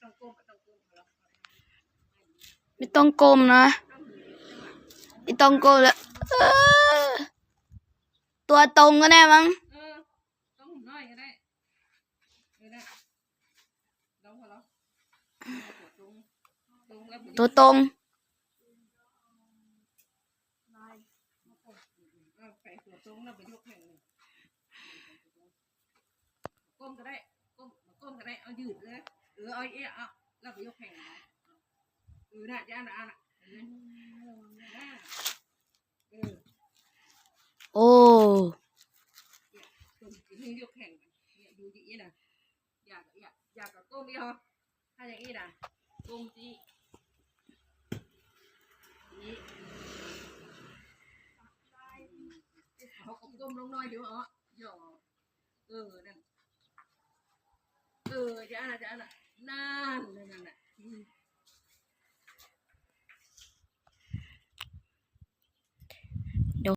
ບໍ່ຕ້ອງກົ້ມນະ ບໍ່ຕ້ອງກົ້ມລະ ເອີ ຕົວຕົງກໍໄດ້ມັງ ເອີ ຕົງໜ້ອຍກໍໄດ້ ເອີ ນະ ລອງ ລອງ ຕົວຕົງ ຕົວຕົງ ເອີ ໄປຕົວຕົງແລ້ວໄປຍົກແຂນ ກົ້ມກໍໄດ້ ກົ້ມ ກ້ມກໍໄດ້ ເອົາຢືດເລີຍ ເອີ ເອົາອີກ ເອົາ ແລ້ວໄປຍົກແຂນ ເອີ ນະ ຢ່ານະ ອ່າ ນະ ເອີ ໂອ້ ຍົກແຂນ ຢູ່ດີໆນະ ຢ່າ ຢ່າ ຢ່າກໍກົ້ມອີກ ຖ້າຢ່າງນີ້ນະ ກົ້ມຊີ້ ນີ້ ເຮົາກໍກົ້ມລົງໜ້ອຍດຽວ ເອີ ເອີ ນັ້ນ ເອີ ຢ່ານະ ຢ່ານະ ນັ້ນ ນັ້ນ ນັ້ນນະ ອືມ